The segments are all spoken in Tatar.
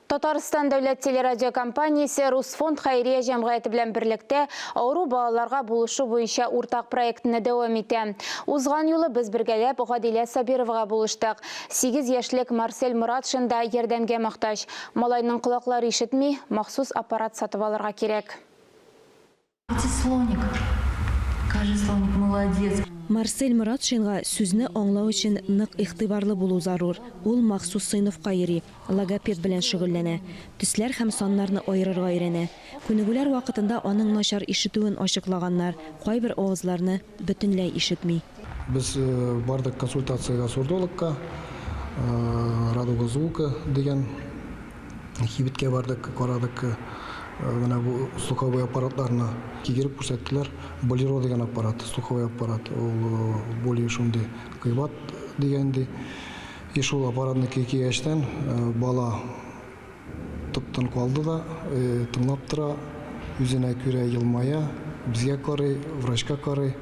Татарстан дәүләт телерадиокомпаниясе Русфонд хәйрия җәмгыяте белән берлектә авыру балаларга булышу буенча уртак проектны дәвам итә. Узган юлы без бергәләп Гадилә Сабировага булыштык. Сигез яшьлек Марсель Моратшин да ярдәмгә мохтаҗ. Малайның колаклары ишетми, махсус аппарат сатып алырга кирәк. Где слоник? Кажи слоник, молодец. Марсель Моратшинга сүзне аңлау өчен нык игътибарлы булу зарур. Ул махсус сыйныфка йөри, логопед белән шөгыльләнә. Төсләр һәм саннарны аерырга өйрәнә. Күнегүләр вакытында аның начар ишетүен ачыклаганнар, кайбер авазларны бөтенләй ишетми. Без бардык консультациягә сурдологка, Радуга звука дигән Кибеткә бардык, карадык. Менә бу слуховой аппаратларны кигереп күрсәттеләр. Болеро дигән аппарат, слуховой аппарат, ул более шундый кыйбат дигән ди. И шул аппаратны кигәчтән бала тып-тын калды да, тыңлап тора, үзенә күрә елмая, безгә карый, врачка карый.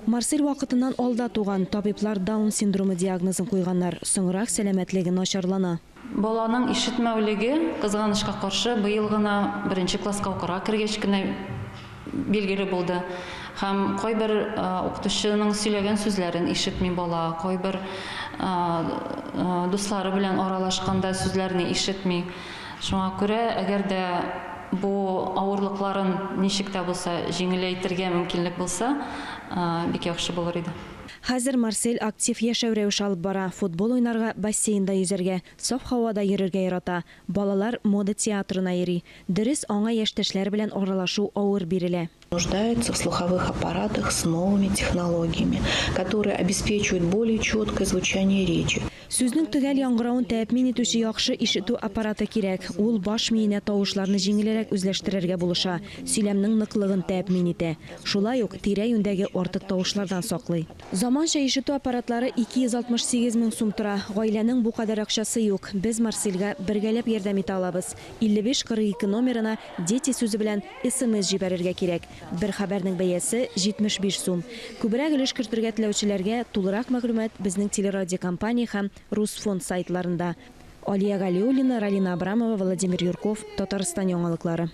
Марсель вакытыннан алда туган, табиблар Даун синдромы диагнозын куйганнар. Соңрак сәламәтлеге начарлана. Баланың ишетмәүлеге, кызганычка каршы, быел гына, беренче класска укырга кергәч кенә билгеле булды. Һәм кайбер укытучының сөйләгән сүзләрен ишетми бала, кайбер дуслары белән аралашканда сүзләрне ишетми. Шуңа күрә, әгәр дә бу авырлыкларын ничек тә булса җиңеләйтергә мөмкинлек булса, бик яхшы булыр иде. Хәзер Марсель актив яшәү рәвеше алып бара, футбол уйнарга, бассейнда йөзәргә, саф һавада йөрергә ярата, балалар мода театрына йөри. Дөрес, аңа яшьтәшләре белән аралашу авыр бирелә. Нуждается в слуховых аппаратах с новыми технологиями, которые обеспечивают более четкое звучание речи. Сүзнең төгәл яңгыравын тәэмин итүче яхшы ишетү аппараты кирәк. Ул баш миенә тавышларны җиңелрәк үзләштерергә булыша, сөйләмнең ныклыгын тәэмин итә. Шулай ук тирә-юньдәге артык тавышлардан саклый. Заманча ишетү аппаратлары 268 мең сум тора. Гаиләнең бу кадәр акчасы юк. Без Марсельгә бергәләп ярдәм итә алабыз. 55 42 номерына Дети сүзе белән смс җибәрергә кирәк. Бер хәбәрнең бәясе, 75 сум. Күбрәк өлеш кертергә теләүчеләргә тулырак мәгълүмат безнең телерадиокомпания һәм Русфонд сайтларында. Алия Галиуллина, Ралина Абрамова, Владимир Юрков, Татарстан яңалыклары.